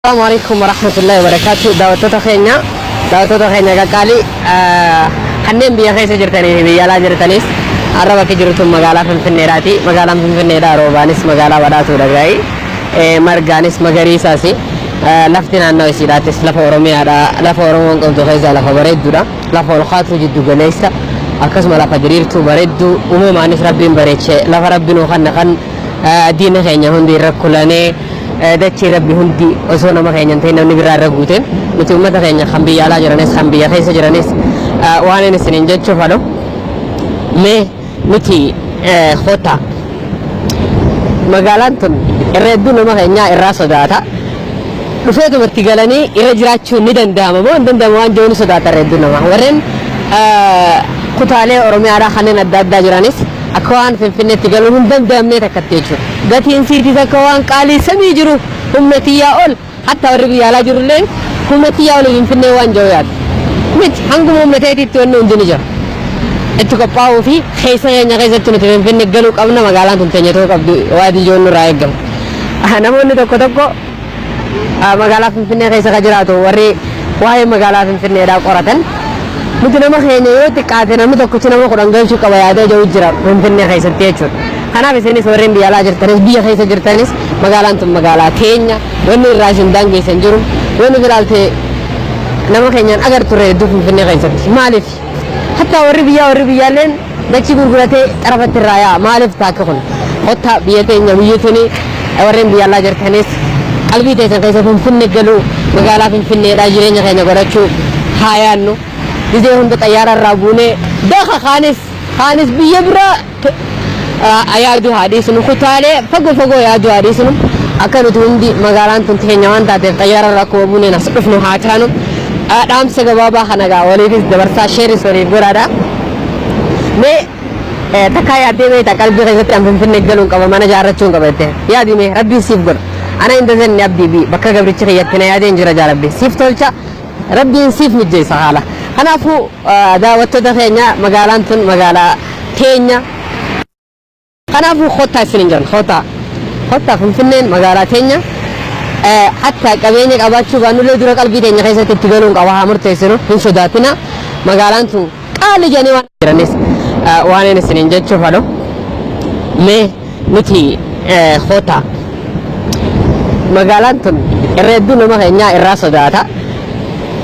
Assalamu alaikum warahmatullahi wabarakatuh. Daawwattoota keenya, daawwattoota keenya qaqqaalii, kanneen biyya keessa jirtanii fi biyya alaa jirtanis, har'a bakki jirtu magaalaa Finfinneedhaati. Magaalaan Finfinneedhaa roobaanis magaalaa badhaatuudha gaa'ii. Margaanis magariisaas, lafti naannoo isiidhaatis lafa Oromiyaadha. Lafa Oromoon qabdu keessaa lafa bareedduudha. Lafa ol kaatuu jiddu galeessa, akkasuma lafa diriirtuu bareedduu, uumamaanis Rabbiin bareeche, lafa Rabbi nuu kanna kan diina keenya hundi irra kulanee, dachii Rabbi hundi osoo nama keenya hin ta'in namni biraa irra guute. Nuti uummata keenya kan biyya alaa jiranis kan biyya keessa jiranis, waan inni isiniin jechuuf halu, mee nuti kottaa, magaalaan tun irra hedduu nama keenyaa irraa sodaata. Dhufeetumatti galanii irra jiraachuun ni danda'ama moo hin danda'amu waan jiru ni sodaata irra hedduu nama. Warreen kutaalee Oromiyaadhaa kanneen adda addaa jiranis akka waan Finfinneetti galuun hin danda'amnee takkatti jechuudha. Gatiin siitis akka waan qaalii samii jiru, humna tiyyaa ol, hatta warri biyya alaa jirulleen humna tiyyaa ol Finfinnee waan jiru yaadu. Miti, hanguma humna ta'eetitti wanni hundi ni jira. Itti qophaa'uu fi keessa keenya keessatti nuti Finfinnee galuu qabna, magaalaan tun teenya ta'uu qabdu, waan ijoon nurraa eegamu. Namoonni tokko tokko magaalaa Finfinnee keessa kan jiraatu, warri waa'ee magaalaa Finfinneedhaa qoratan, nuti nama keenya yoo xiqqaate namni tokkichi nama 10 galchuu qaba yaadee jiru jira Finfinnee keessatti jechuudha. Kanaaf isinis warreen biyya alaa jirtanis biyya keessa jirtanis, magaalaan tun magaalaa teenya, wanni irraa isin daangeessan jiru. Wanni ilaalte nama keenyaan agartu irra hedduu Finfinnee keessatti. Maaliif? Hatta warri biyyaa, warri biyyaalleen dachii gurguratee xarafatti irraa yaa'a. Maaliif taakka kun? Kottaa, biyya teenya biyyi tuni, warreen biyya alaa jirtanis qalbii teessan keessa Finfinne galuu, magaalaa Finfinneedhaa jireenya keenya godhachuu haa yaannu. Gizee hunda xayyaara irraa buunee daka kaanis biyya biraa yaaduu haa dhiisnu, kutaalee fagoo fagoo yaaduu haa dhiisnu. Akka nuti hundi magaalaan tun teenya waan taateef xayyaara irraa akkuma buuneen as dhufnu haa taanu. Dhaamsa gabaabaa kana gaa waliifis dabarsaa, share-is waliif godhaadha. Mee takkaa yaaddee beektaa qalbii keessatti an Finfinnee galuun qaba, mana ijaarrachuun qaba jettee? Yaadi mee, Rabbiin siif godha. Ana hin dazanni abdii bi bakka gabrichi kiyyatti na yaadeen jira, jaa Rabbi siif tolcha, Rabbiin siif mijjeessa haala. Kanaafuu daawwattoota keenya, magaalaan tun magaalaa teenya. Kanaafuu kottaa isiniin jedhan, kottaa, kottaa, Finfinneen magaalaa teenya. Hatta qabeenya qabaachuu baannullee dura qalbii teenya keessatti itti galuun qaba haa murteessinu, hin sodaatina. Magaalaan tun qaali jedhanii waan jiranis, waan inni isiniin jechuuf halu, mee nuti kottaa, magaalaan tun irra hedduu nama keenyaa irraa sodaata.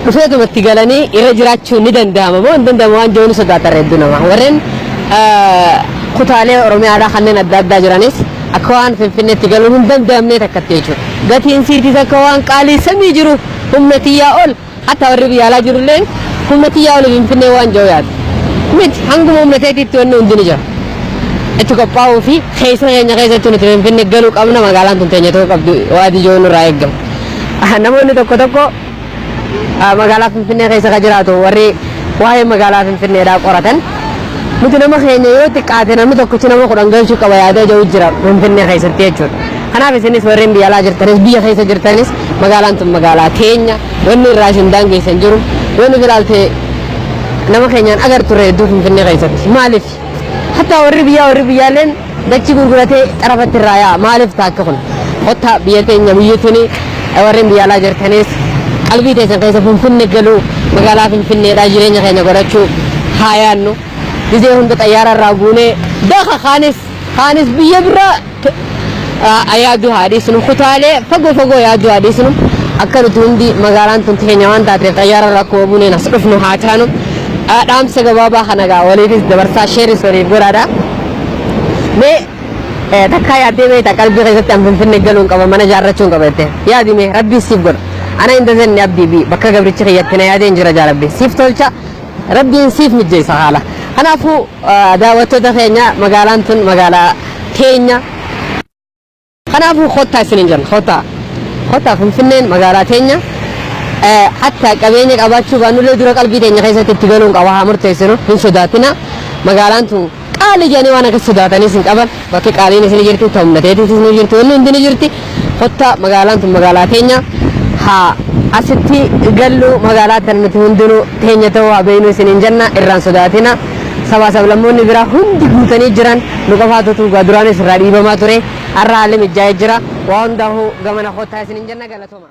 Dhufeetumatti galanii irra jiraachuun ni danda'ama moo hin danda'amu waan jiru ni sodaata irra hedduu nama. Warreen kutaalee Oromiyaadhaa kanneen adda addaa jiranis akka waan Finfinneetti galuun hin danda'amnee takkatti jechuudha. Gatiin siitis akka waan qaalii samii jiru, humna tiyyaa ol, hatta warri biyya alaa jirulleen humna tiyyaa ol Finfinnee waan jiru yaadu. Miti, hanguma humna ta'eetitti wanni hundi ni jira. Itti qophaa'uu fi keessa keenya keessatti nuti Finfinnee galuu qabna, magaalaan tun teenya ta'uu qabdu, waan ijoon nurraa eegamu. Namoonni tokko tokko magaalaa Finfinnee keessa kan jiraatu, warri waa'ee magaalaa Finfinneedhaa qoratan, nuti nama keenya yoo xiqqaate namni tokkichi nama 10 galchuu qaba yaadee jiru jira Finfinnee keessatti jechuudha. Kanaaf isinis warreen biyya alaa jirtanis biyya keessa jirtanis, magaalaan tun magaalaa teenya, wanni irraa isin daangeessan jiru. Wanni ilaalte nama keenyaan agartu irra hedduu Finfinnee keessatti. Maaliif? Hatta warri biyyaa, warri biyyaalleen dachii gurguratee xarafatti irraa yaa'a. Maaliif taakka kun? Kottaa, biyya teenya biyyi tuni, warreen biyya alaa jirtanis qalbii teessan keessa Finfinne galuu, magaalaa Finfinneedhaa jireenya keenya godhachuu haa yaannu. Gizee hunda xayyaara irraa buunee daka kaanis biyya biraa yaaduu haa dhiisnu, kutaalee fagoo fagoo yaaduu haa dhiisnu. Akka nuti hundi magaalaan tun teenya waan taateef xayyaara irraa akkuma buuneen as dhufnu haa taanu. Dhaamsa gabaabaa kana gaa waliifis dabarsaa, share-is waliif godhaadha. Mee takkaa yaaddee beektaa qalbii keessatti an Finfinnee galuun qaba, mana ijaarrachuun qaba jettee? Yaadi mee, Rabbiin siif godha. Ana hin dazanni abdii bi bakka gabrichi kiyyatti na yaadeen jira, jaa Rabbi siif tolcha, Rabbiin siif mijjeessa haala. Kanaafuu daawwattoota keenya, magaalaan tun magaalaa teenya. Kanaafuu kottaa isiniin jedhan, kottaa, kottaa, Finfinneen magaalaa teenya. Hatta qabeenya qabaachuu baannullee dura qalbii teenya keessatti itti galuun qaba haa murteessinu, hin sodaatina. Magaalaan tun qaali jedhanii waan akkas sodaatanis hin qaban. Bakki qaaliinis ni jirti, humna teetis ni jirti, wanni hundi ni jirti. Kottaa, magaalaan tun magaalaa teenya, haa asitti gallu, magaalaa tana nuti hundinuu teenya ta'uu haa beeknu isiniin jenna, irraan sodaatina. Sabaa sablammoonni biraa hundi guutanii jiran, nu qofaatu tuugaa duraanis irraa dhiibamaa ture. Har'a haalli mijaa'ee jira. Waa hundaafuu gamana kottaa isiniin jenna, galatooma.